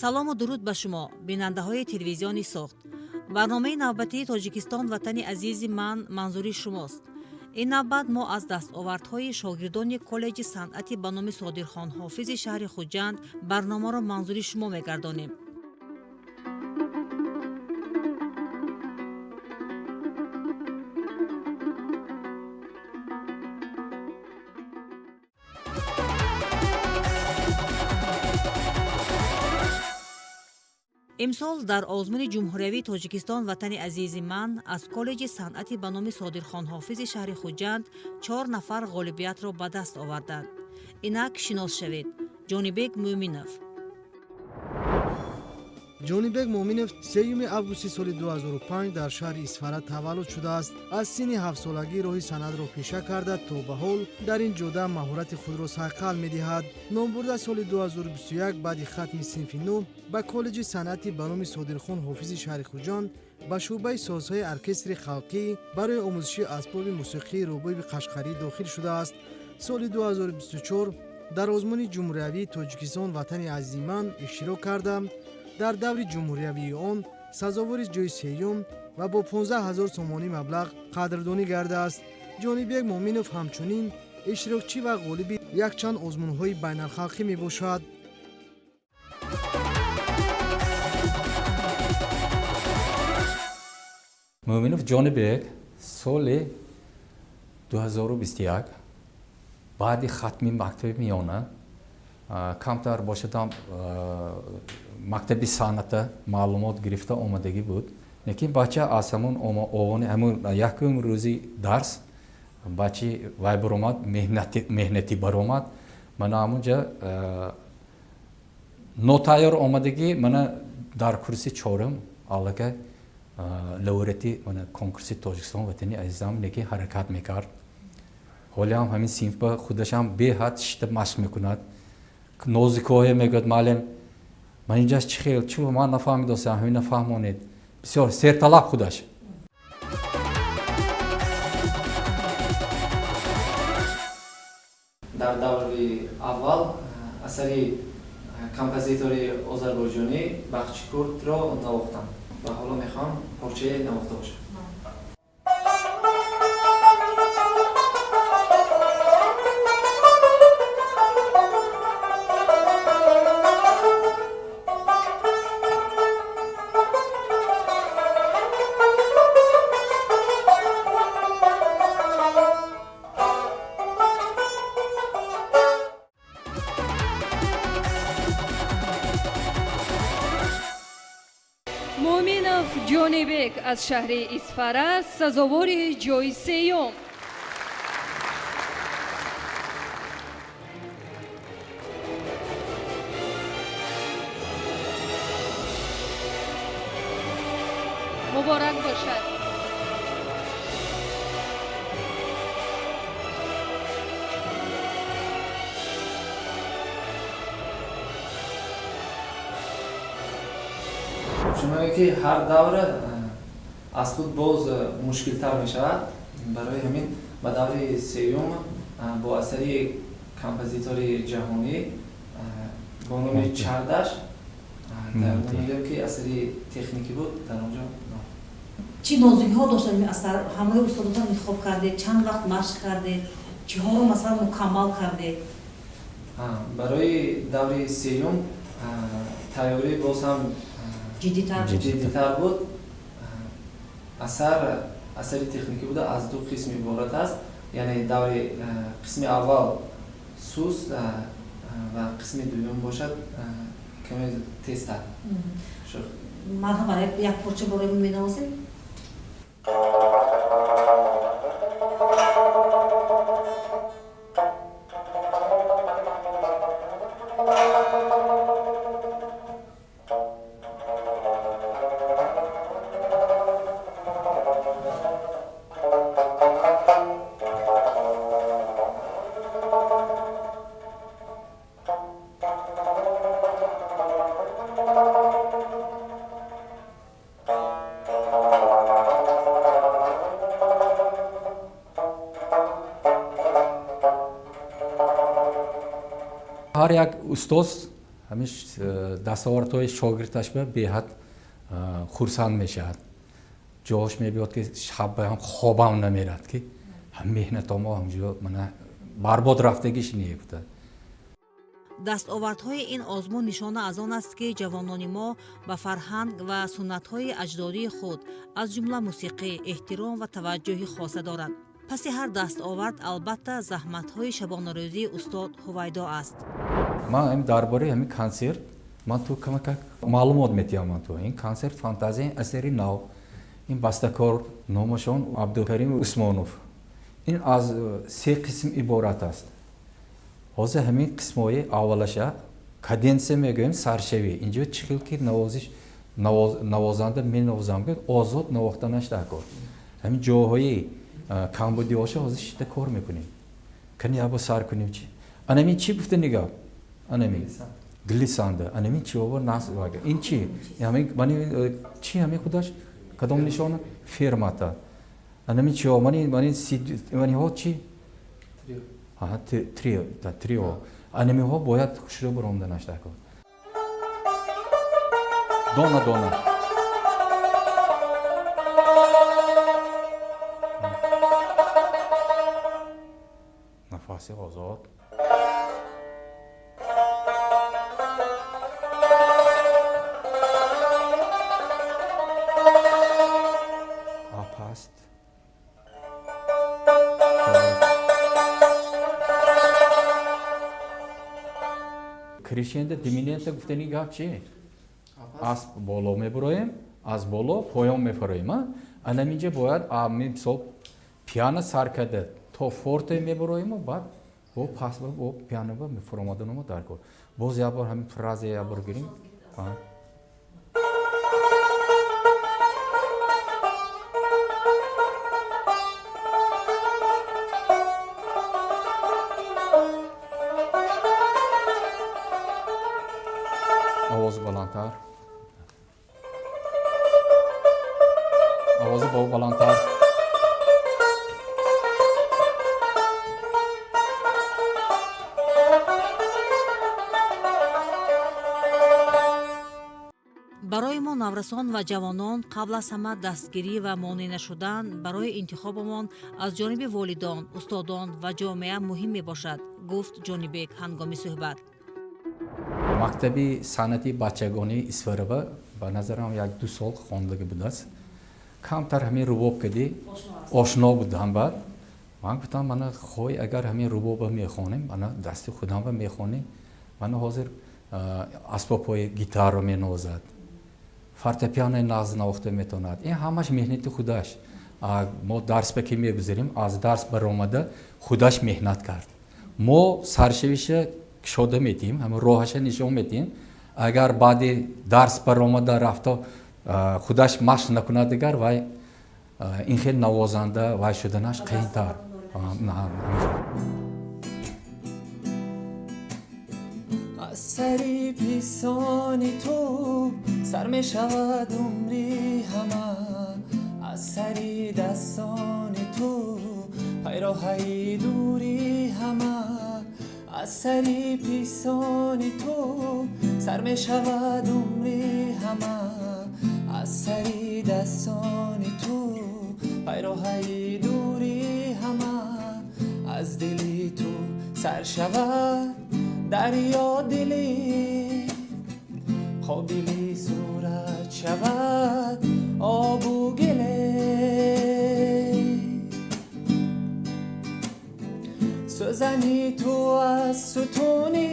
Салому дуруд ба шумо, бинандаҳои телевизиони Суғд. Барномаи навбатии «Тоҷикистон ватани азизи ман» манзури шумост. Ин навбат мо аз дастовардҳои шогирдони коллеҷи санъати ба номи Содирхон Ҳофизи шаҳри Хуҷанд барномаро манзури шумо мегардонем. Имсол дар озмуни ҷумҳуриявии «Тоҷикистон ватани азизи ман» аз коллеҷи санъати ба номи Содирхон Ҳофизи шаҳри Хуҷанд чор нафар ғолибиятро ба даст оварданд. Инак шинос шавед: Ҷонибек Мӯминов. Ҷонибек Муъминов 3 августи соли 2005 дар шаҳри Исфара таваллуд шудааст. Аз синни 7-солагӣ роҳи санъатро пеша карда, то ба ҳол дар ин ҷода маҳорати худро сайқал медиҳад. Номбурда соли 2021 баъди хатми синфи 9 ба коллеҷи санъати ба номи Содирхон Ҳофизи шаҳри Хуҷанд ба шӯъбаи созҳои оркестри халқӣ барои омӯзиши асбоби мусиқии рубоби қашқарӣ дохил шудааст. Соли 2024 дар озмуни ҷумҳуриявии «Тоҷикистон ватани азизи ман» иштирок карда, дар даври ҷумҳуриявии он сазовори ҷои сеюм ва бо 15 ҳазор сомонӣ маблағ қадрдонӣ гардааст. Ҷонибек Муъминов ҳамчунин иштирокчӣ ва ғолиби якчанд озмунҳои байналхалқӣ мебошад. Муъминов Ҷонибек соли 2021 баъди хатми мактаби миёна, камтар бошадам, мактаби санъата маълумот гирифта омадагӣ буд, лекин бача аз ҳамун овони ҳамун якум рӯзи дарс бачи вай баромад, меҳнатӣ баромад. Мана ҳамунҷа нотайёр омадагӣ, мана дар курси чорум аллакай лауреати мана конкурси «Тоҷикистон ватани азизам», лекин ҳаракат мекард. Ҳолиам ҳамин синфба худашам беҳад шита машқ мекунад. Нозикоҳе мегӯяд: «Муаллим, ман инҷаш чӣ хел, чӣ ман нафаҳмидостам, ҳамина фаҳмонед». Бисёр серталаб худаш. Дар даври аввал асари композитори озарбойҷонӣ Бахчикурдро навохтам ва ҳоло мехоҳам порчае навохта бошам. Муъминов Ҷонибек аз шаҳри Исфара, сазовори ҷои сеюм. Муборак бошад. Чуноне ки ҳар давра аз худ боз мушкилтар мешавад, барои ҳамин ба даври сеюм бо асари композитори ҷаҳонӣ бо номи «Чардаш» тайёр ки асари техникӣ буд, дар он ҷо. Чӣ нозукиҳо дошт ин асар? Ҳамроҳи устодотон интихоб кардед, чанд вақт машқ кардед, чиҳоро, масалан, мукаммал кардед? Барои даври сеюм тайёрӣ боз ҳам ҷиддитар буд. Асар асари техникӣ буда, аз ду қисм иборат аст, яъне даври қисми аввал суст ва қисми дуюм бошад каме тезтар. Марҳамат, як порча барои мо менавозед. Ҳар як устоз Ҳамин дастовардҳои шогирдаш ба беҳад хурсанд мешавад. Ҷош мебиёд, ки шаб ҳам хобам намерад, ки ҳам меҳнатомо ҳамҷо мана барбод рафтагиш не, гуфта. Дастовардҳои ин озмун нишона аз он аст, ки ҷавонони мо ба фарҳанг ва суннатҳои аҷдодии худ, аз ҷумла мусиқӣ, эҳтиром ва таваҷҷӯҳи хоса доранд. Паси ҳар дастовард, албатта, заҳматҳои шабонарӯзии устод ҳувайдо аст. Ман дар бораи ҳамин консерт ман ту камакак маълумот метиҳам. Ман ту ин консерт фантазияи асари нав, ин бастакор номашон Абдукарим Усмонов. Ин аз се қисм иборат аст. Ҳозир ҳамин қисмҳои аввалаша каденсия мегӯем, саршавӣ. Инҷо чӣ хел ки навозиш навозанда менавозам, озод навохтанаш дар кор. Ҳамин ҷоҳои камбудиҳоша ҳозир шита кор мекунем. Кани ябо сар кунем. Чи анамин чӣ гуфта нигоҳ, анамин глиссанда, анамин чиҳо нас, ин чи чи, ҳамин худаш кадом нишона, фермата, анамин чиҳо, маниҳо чи, трио, анамиҳо бояд хушрӯ баромаданаш дар кор. Дона дона нафаси озод. Паст. Крещендо, диминуэндо гуфтани гап чи? Аз боло мебуроем, аз боло поён мефароем. Анаминҷа бояд, мисол, пиано сар карда то форте мебуроему, баъд бо пас бо пиано ба фуромаданомо дар кор. Боз як бор ҳамин фраза як бор гирем. Овози баландтар, овози баландтар. Барои мо, наврасон ва ҷавонон, қабл аз ҳама дастгирӣ ва монеъ нашудан барои интихобамон аз ҷониби волидон, устодон ва ҷомеа муҳим мебошад, гуфт Ҷонибек ҳангоми суҳбат. Мактаби санъати бачагонии Исфараба ба назарам 1-2 сол хондагӣ будааст. Камтар ҳамин рубоб кардӣ ошно будам. Баъд ман гуфтам: мана, хой, агар ҳамин рубоба мехонем, мана дасти худамба мехонем. Мана ҳозир асбобҳои гитарро менавозад, фортепианои нағз навохта метавонад. Ин ҳамаш меҳнати худаш. Мо дарс ба ки мегузарем, аз дарс баромада худаш меҳнат кард. Мо саршавиша кушода метиҳем, ҳамин роҳаша нишон метиҳем. Агар баъди дарс баромада рафта худаш машқ накунад, дигар вай ин хел навозанда вай шуданаш қиинтар. Аз сари писони ту сар мешавад умри ҳама, аз сари дастони ту пайроҳаи дури ҳама, аз сари писони ту сар мешавад умри ҳама, аз сари дастони ту пайроҳаи дури ҳама, аз дили ту сар шавад дарё дили қобили сурат шавад обу гиле. Сӯзани ту аз сутуни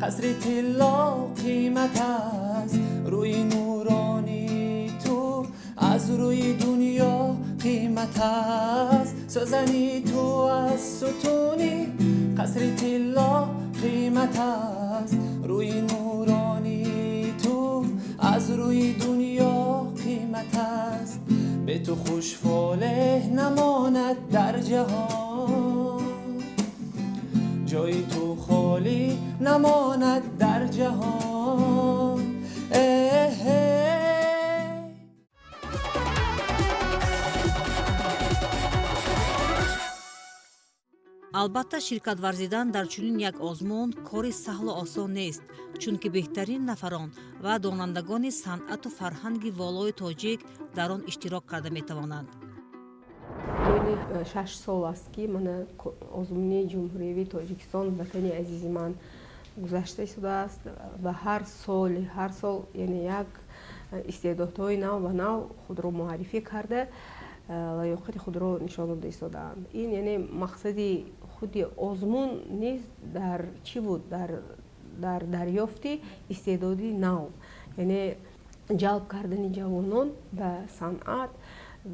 қасри тилло қимат аст, рӯи нуронии ту аз рӯи дунё қимат аст. Сӯзани ту аз сутуни қасри тилло қимат аст, рӯи нуронии ту аз рӯи дунё қимат аст. Бе ту хушфолеҳ намонад дар ҷаҳон, ҷои ту холӣ намонад дар ҷаҳон. Эҳе. Албатта, ширкат варзидан дар чунин як озмун кори саҳлу осон нест, чунки беҳтарин нафарон ва донандагони санъату фарҳанги волои тоҷик дар он иштирок карда метавонанд. Тӯли 6 сол аст, ки мана озмуни ҷумҳуриявии Тоҷикистон «Ватани азизи ман» гузашта истодааст ва ҳар сол яъне як истеъдодҳои нав ба нав худро муаррифӣ карда, лаёқати худро нишон дода истодаанд. Ин яъне мақсади худи озмун низ дар чӣ буд? Дар дарёфти истеъдоди нав, яъне ҷалб кардани ҷавонон ба санъат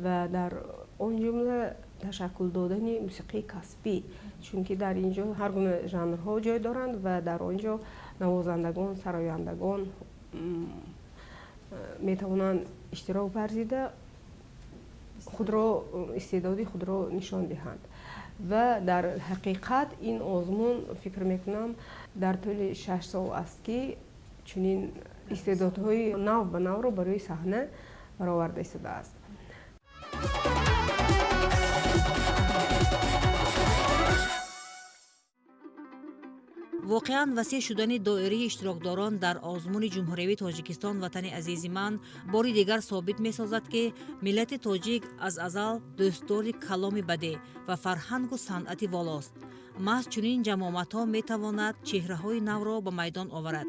ва дар он ҷумла ташаккул додани мусиқии касбӣ, чунки дар ин ҷо ҳар гуна жанрҳо ҷой доранд ва дар он ҷо навозандагон, сарояндагон метавонанд иштирок варзида, худро, истеъдоди худро нишон диҳанд. Ва дар ҳақиқат ин озмун, фикр мекунам, дар тӯли 6 сол аст, ки чунин истеъдодҳои нав ба навро барои саҳна бароварда истодааст. Воқеан, васеъ шудани доираи иштирокдорон дар озмуни ҷумҳуриявии Тоҷикистон «Ватани азизи ман» бори дигар собит месозад, ки миллати тоҷик аз азал дӯстдори каломи бадеъ ва фарҳангу санъати волост. Маҳз чунин ҷамъомадҳо метавонад чеҳраҳои навро ба майдон оварад.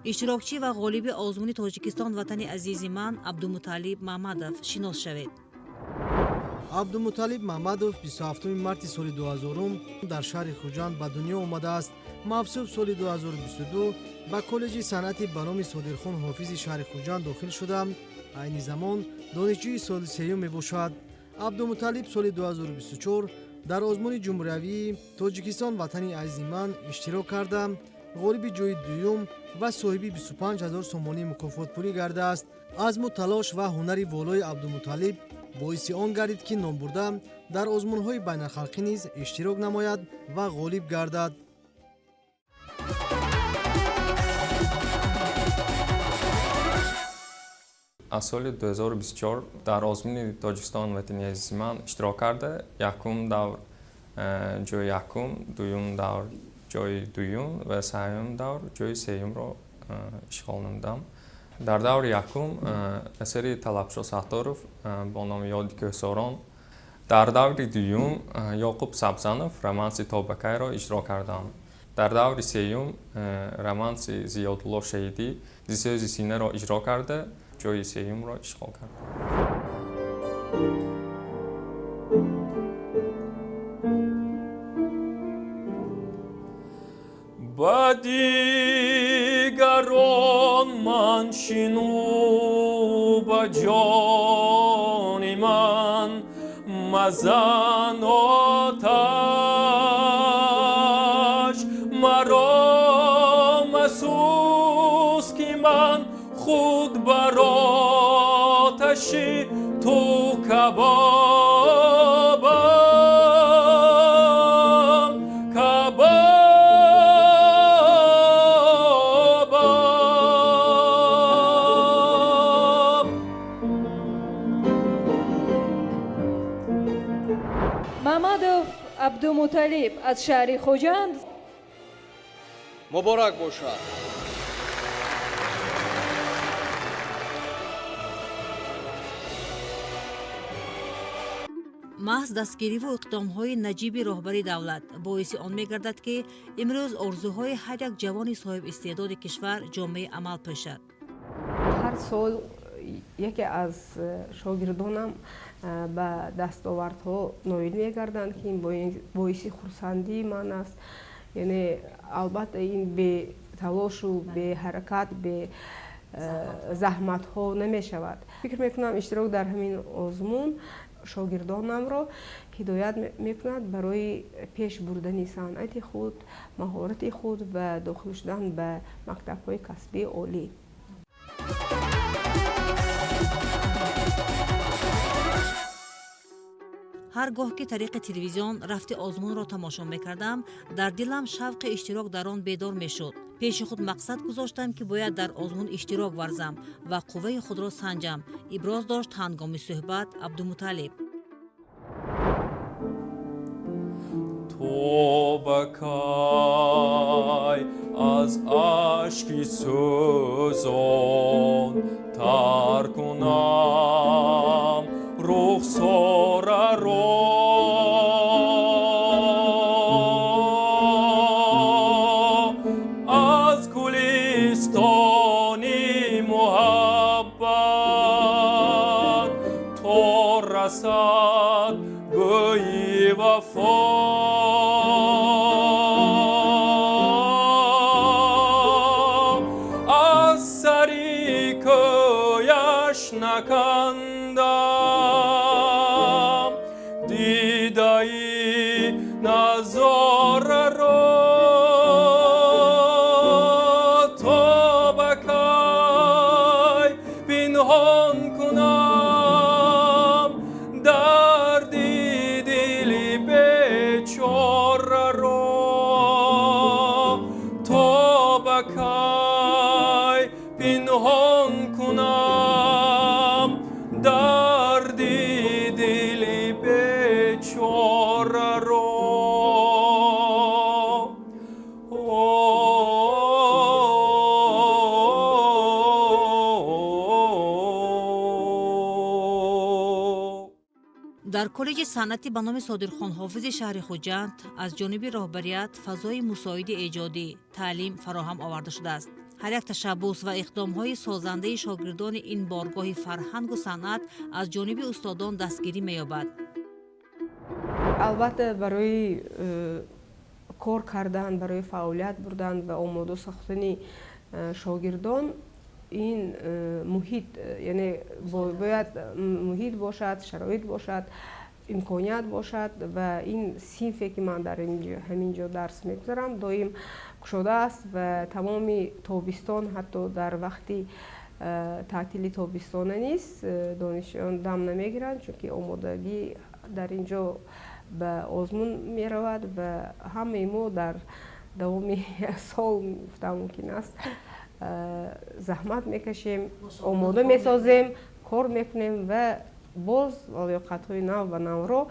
Иштирокчӣ ва ғолиби озмуни Тоҷикистон «Ватани азизи ман» Абдумуталлиб Маҳмадов, шинос шавед. Абдумуталлиб Маҳмадов 27 марти соли 2000 дар шаҳри Хуҷанд ба дунё омадааст. Мавсуф соли 2022 ба коллеҷи санъати ба номи Содирхон Ҳофизи шаҳри Хуҷанд дохил шуда, айни замон донишҷӯи соли сеюм мебошад. Абдумуталлиб соли 2024 дар озмуни ҷумҳуриявии Тоҷикистон «Ватани азизи ман» иштирок карда, ғолиби ҷои дуюм ва соҳиби 25 ҳазор сомонӣ мукофотпулӣ гардааст. Азму талош ва ҳунари волои Абдумуталлиб боиси он гардид, ки номбурда дар озмунҳои байналхалқӣ низ иштирок намояд ва ғолиб гардад. Аз соли 2024 дар озмуни Тоҷикистон «Ватани азизи ман» иштирок карда, якум давр ҷои якум, дуюм давр ҷои дуюм ва сеюм давр ҷои сеюмро ишғол намудам. Дар даври якум асари Талабшо Сатторов бо номи «Ёди кӯҳсорон», дар даври дуюм Ёқуб Сабзанов романси «Тобакайро» иҷро кардам. Дар даври сеюм романси Зиёдулло Шаҳидӣ «Зи сӯзи синаро» иҷро карда, ҷои сеюмро ишғол кардам. Ба дигарон маншину ба ҷони ман мазан оташ, маро масӯз, ки ман худ бар оташи ту кабобам, кабобам. Мамадов Абдумуталиб аз шаҳри Хуҷанд. Муборак бошад! Маҳз дастгириву иқдомҳои наҷиби роҳбари давлат боиси он мегардад, ки имрӯз орзуҳои ҳар як ҷавони соҳибистеъдоди кишвар ҷомаи амал пӯшад. Ҳар сол яке аз шогирдонам ба дастовардҳо ноил мегарданд, ки ин боиси хурсандии ман аст. Яъне, албатта, ин бе талошу бе ҳаракат, бе заҳматҳо намешавад. Фикр мекунам, иштирок дар ҳамин озмун шогирдонамро ҳидоят мекунад барои пеш бурдани санъати худ, маҳорати худ ва дохил шудан ба мактабҳои касбии олӣ. Ҳар гоҳ ки тариқи телевизион рафти озмунро тамошо мекардам, дар дилам шавқи иштирок дар он бедор мешуд. Пеши худ мақсад гузоштам, ки бояд дар озмун иштирок варзам ва қувваи худро санҷам, иброз дошт ҳангоми суҳбат Абдумуталлиб. То То ба кай аз ашки сӯзон тар кунам рухсораро? Аз гулистони муҳаббат то расад бӯи вафо. Аз сари кӯяш накандам дидаи назораро. То ба кай пинҳон кунам дарди дили бечораро? То ба кай пинҳон кунам дарди дили бечораро? Дар коллеҷи санъатӣ ба номи Содирхон Ҳофизи шаҳри Хуҷанд аз ҷониби роҳбарият фазои мусоиди эҷодӣ, таълим фароҳам оварда шудааст. Ҳар як ташаббус ва иқдомҳои созандаи шогирдони ин боргоҳи фарҳангу санъат аз ҷониби устодон дастгирӣ меёбад. Албатта, барои кор кардан, барои фаъолият бурдан ва омода сохтани шогирдон ин муҳит, яъне бояд муҳит бошад, шароит бошад, имконият бошад. Ва ин синфе, ки ман дар ҳамин ҷо дарс мегузарам, доим кушода аст ва тамоми тобистон, ҳатто дар вақти таътили тобистона низ донишҷӯён дам намегиранд, чунки омодагӣ дар ин ҷо ба озмун меравад. Ва ҳамаи мо дар давоми сол, гуфтан мумкин аст, заҳмат мекашем, омода месозем, кор мекунем ва боз лаёқатҳои нав ба навро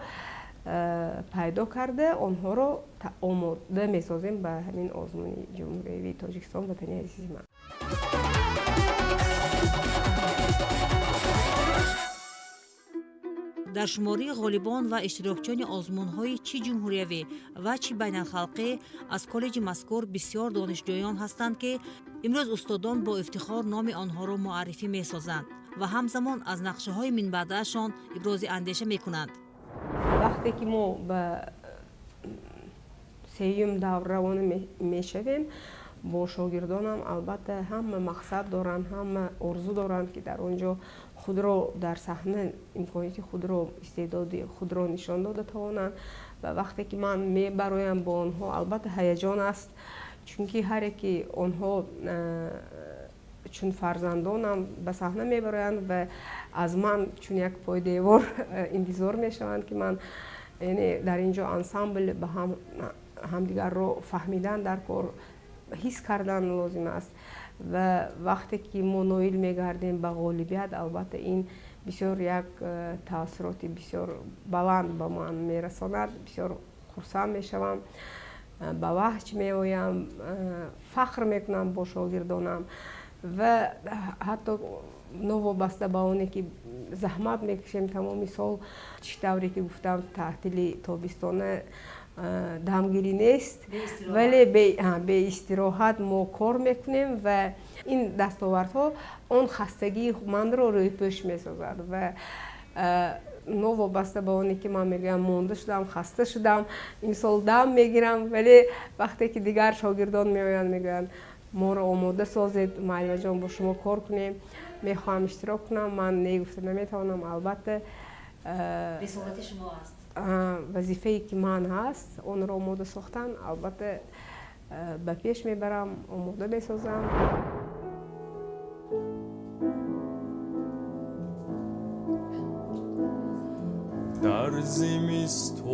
пайдо карда, онҳоро омода месозем ба ҳамин озмуни ҷумҳуриявии Тоҷикистон «Ватани азизи ман». Дар шумории ғолибон ва иштирокчиёни озмунҳои чӣ ҷумҳуриявӣ ва чӣ байналхалқӣ аз коллеҷи мазкур бисёр донишҷӯён ҳастанд, ки имрӯз устодон бо ифтихор номи онҳоро муаррифӣ месозанд ва ҳамзамон аз нақшаҳои минбаъдаашон ибрози андеша мекунанд. Вақте ки мо ба сеюм давр равона мешавем бо шогирдонам, албатта, ҳама мақсад доранд, ҳама орзу доранд, ки дар он ҷо худро дар саҳна, имконияти худро, истеъдоди худро нишон дода тавонанд. Ва вақте ки ман мебароям бо онҳо, албатта, ҳаяҷон аст, чунки ҳар яки онҳо чун фарзандонам ба саҳна мебароянд ва аз ман чун як пойдевор интизор мешаванд, ки ман, яъне дар ин ҷо ансамбл ба ҳамдигарро фаҳмидан дар кор, ҳис кардан лозим аст. Ва вақте ки мо ноил мегардем ба ғолибият, албатта, ин бисёр як таассуроти бисёр баланд ба ман мерасонад, бисёр хурсанд мешавам, ба ваҷд меоям, фахр мекунам бо шогирдонам. Ва ҳатто новобаста ба оне ки заҳмат мекашем тамоми сол, чӣ тавре ки гуфтам, таътили тобистона дамгирӣ нест, вале беистироҳат мо кор мекунем ва ин дастовардҳо он хастагии манро рӯйпӯш месозад. Ва новобаста ба оне ки ман мегӯям, монда шудам, хаста шудам, имсол дам мегирам, вале вақте ки дигар шогирдон меоянд, мегӯянд: «Моро омода созед, муаллимаҷон, бо шумо кор кунем, мехоҳам иштирок кунам», ман не гуфта наметавонам, албатта. Рисолати шумо аст. Вазифае ки ман ҳаст, онро омода сохтан, албатта, ба пеш мебарам, омода месозам. Дар зимистон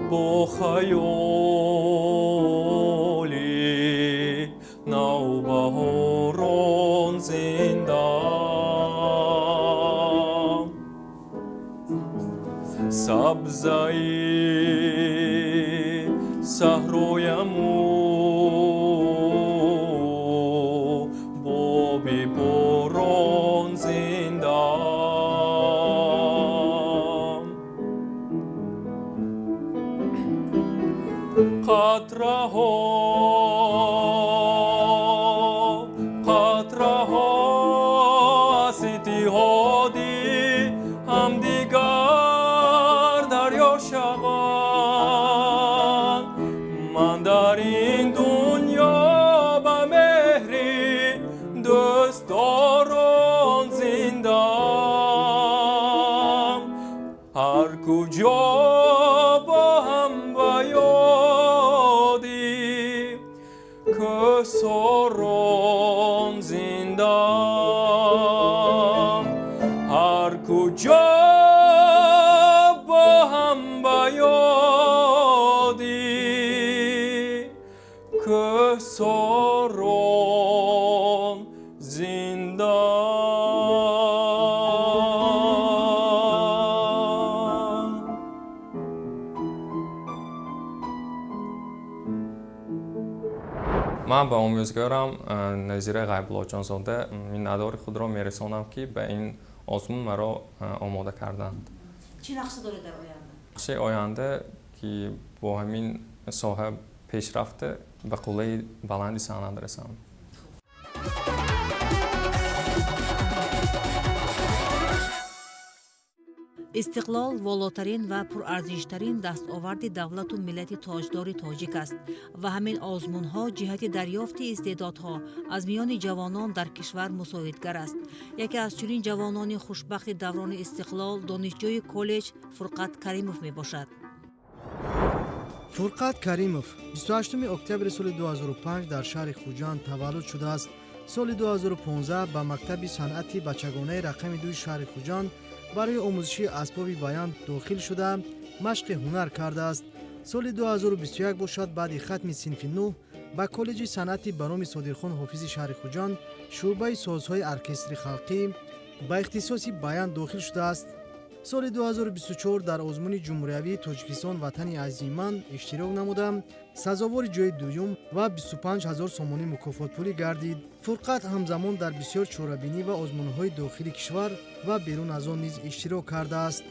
бо хаёли навбаҳорон зиндаам, сабзаи Саҳрояму боби борон зиндаам. Қатраҳо, қатраҳо аз иттиҳоди ҳамдигар дарё шаванд. Ман дар ин дунё ба меҳри дӯстдорон зиндаам. Ҳар куҷо бо ҳам ба ёди кӯҳсорон зиндаам. Ҳар куҷо бо ҳам ба ёди кӯҳсорон зиндаам. Ман ба омӯзгорам Назира Ғайбуллоҷонзода миннатдори худро мерасонам, ки ба ин озмун маро омода карданд. Чӣ нақша доред дар оянда? Нақшаи оянда, ки бо ҳамин соҳа пешрафта ба қуллаи баланди санъат расам. Истиқлол волотарин ва пурарзиштарин дастоварди давлату миллати тоҷдори тоҷик аст ва ҳамин озмунҳо ҷиҳати дарёфти истеъдодҳо аз миёни ҷавонон дар кишвар мусоидгар аст. Яке аз чунин ҷавонони хушбахти даврони истиқлол донишҷӯи коллеҷ Фурқат Каримов мебошад. Фурқат Каримов 28 октябри соли 2005 дар шаҳри Хуҷанд таваллуд шудааст. Соли 2015 ба мактаби санъати бачагонаи рақами 2 шаҳри Хуҷанд барои омӯзиши асбоби баян дохил шуда, машқи ҳунар кардааст. Соли 2021 бошад, баъди хатми синфи 9 ба коллеҷи санъати ба номи Содирхон Ҳофизи шаҳри Хуҷанд, шӯъбаи созҳои оркестри халқӣ ба ихтисоси баян дохил шудааст. Соли 2024 дар озмуни ҷумҳуриявии Тоҷикистон «Ватани азизи ман» иштирок намуда, сазовори ҷои дуюм ва 25 ҳазор сомонӣ мукофотпулӣ гардид. Фурқат ҳамзамон дар бисёр чорабинӣ ва озмунҳои дохили кишвар ва берун аз он низ иштирок кардааст.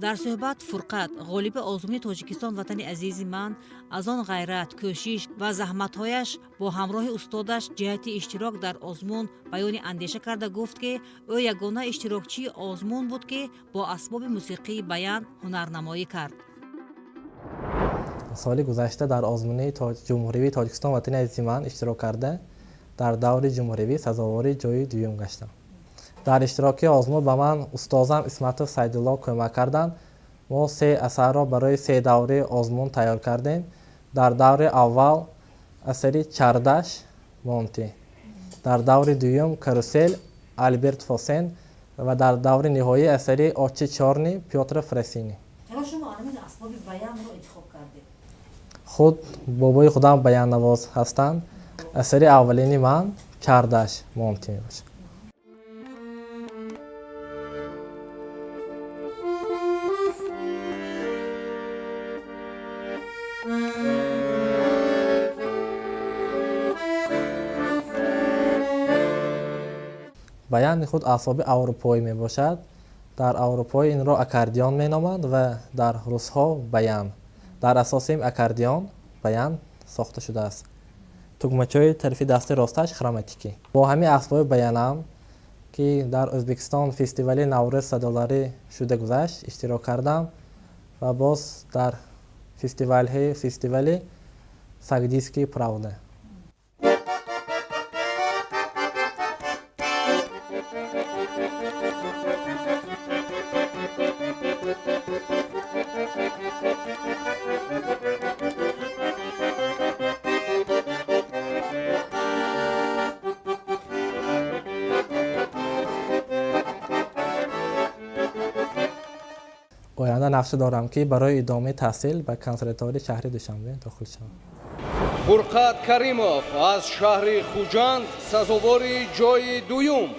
Дар суҳбат Фурқат, ғолиби озмуни Тоҷикистон «Ватани азизи ман», аз он ғайрат, кӯшиш ва заҳматҳояш бо ҳамроҳи устодаш ҷиҳати иштирок дар озмун баёни андеша карда гуфт, ки ӯ ягона иштирокчии озмун буд, ки бо асбоби мусиқии баян ҳунарнамоӣ кард. Соли гузашта дар озмуни ҷумҳуривии Тоҷикистон «Ватани азизи ман» иштирок карда, дар даври ҷумҳуривӣ сазовори ҷои дуюм гаштам. Дар иштироки озмун ба ман устозам Исматов Сайдулло кӯмак карданд. Мо се асарро барои се даври озмун тайёр кардем. Дар даври аввал асари «Чардаш» Монти, дар даври дуюм «Карусел» Альберт Фосен ва дар даври ниҳоӣ асари «Очи чорни» Пётр Фресини. Чаро шумо ҳамин асбоби баянро интихоб кардед? Худ бобои худам баяннавоз ҳастанд. Асари аввалини ман «Чардаш» Монти мебошад. Баяни худ асбоби аврупоӣ мебошад. Дар аврупоӣ инро аккордеон меноманд ва дар русҳо баян. Дар асоси ин аккордеон баян сохта шудааст. Тугмачаҳои тарафи дасти росташ хроматикӣ. Бо ҳамин асбоби баянам, ки дар Ӯзбекистон фестивали Наврӯз садоларӣ шуда гузашт, иштирок кардам ва боз дар фестивали Сагдийский правда. Оянда нақша дорам, ки барои идомаи таҳсил ба консерваторияи шаҳри Душанбе дохил шавам. Фурқат Каримов аз шаҳри Хуҷанд сазовори ҷои дуюм.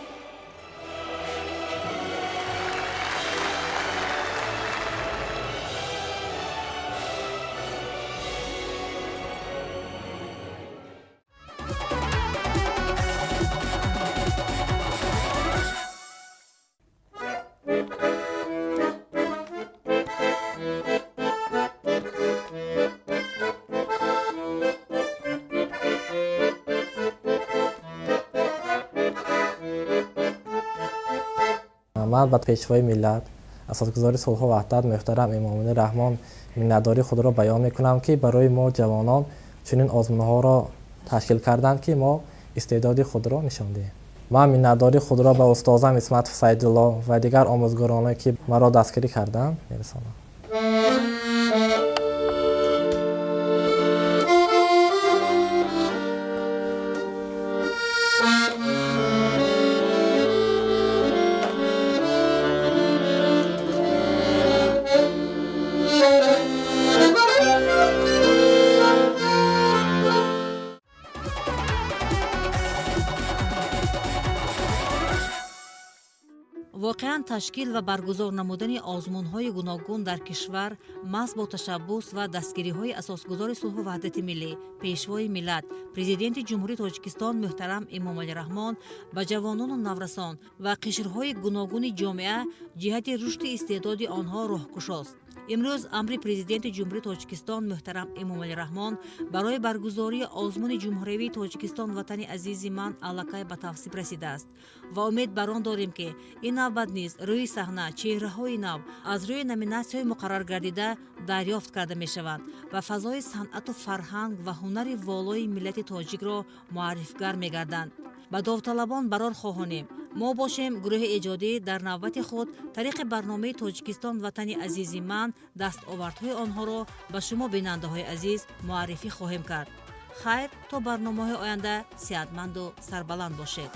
Ман ба Пешвои миллат, Асосгузори сулҳу ваҳдат муҳтарам Эмомалӣ Раҳмон миннатдории худро баён мекунам, ки барои мо ҷавонон чунин озмунҳоро ташкил карданд, ки мо истеъдоди худро нишон диҳем. Ман миннатдории худро ба устозам Исматов Саидулло ва дигар омӯзгороне, ки маро дастгирӣ карданд, мерасонам. Воқеан, ташкил ва баргузор намудани озмунҳои гуногун дар кишвар маҳз бо ташаббус ва дастгириҳои Асосгузори сулҳу ваҳдати миллӣ, Пешвои миллат, Президенти Ҷумҳурии Тоҷикистон муҳтарам Эмомалӣ Раҳмон ба ҷавонону наврасон ва қишрҳои гуногуни ҷомеа ҷиҳати рушди истеъдоди онҳо роҳкушост. Имрӯз амри Президенти Ҷумҳурии Тоҷикистон муҳтарам Эмомалӣ Раҳмон барои баргузории озмуни ҷумҳуриявии «Тоҷикистон ватани азизи ман» аллакай ба тавсиб расидааст ва умед бар он дорем, ки ин навбат низ рӯи саҳна чеҳраҳои нав аз рӯи номинатсияҳои муқаррар гардида дарёфт карда мешаванд ва фазои санъату фарҳанг ва ҳунари волои миллати тоҷикро муаррифгар мегарданд. Ба довталабон барор хоҳонем. Мо бошем, гурӯҳи эҷодӣ, дар навбати худ тариқи барномаи «Тоҷикистон ватани азизи ман» дастовардҳои онҳоро ба шумо, бинандаҳои азиз, муаррифӣ хоҳем кард. Хайр, то барномаҳои оянда сеҳатманду сарбаланд бошед.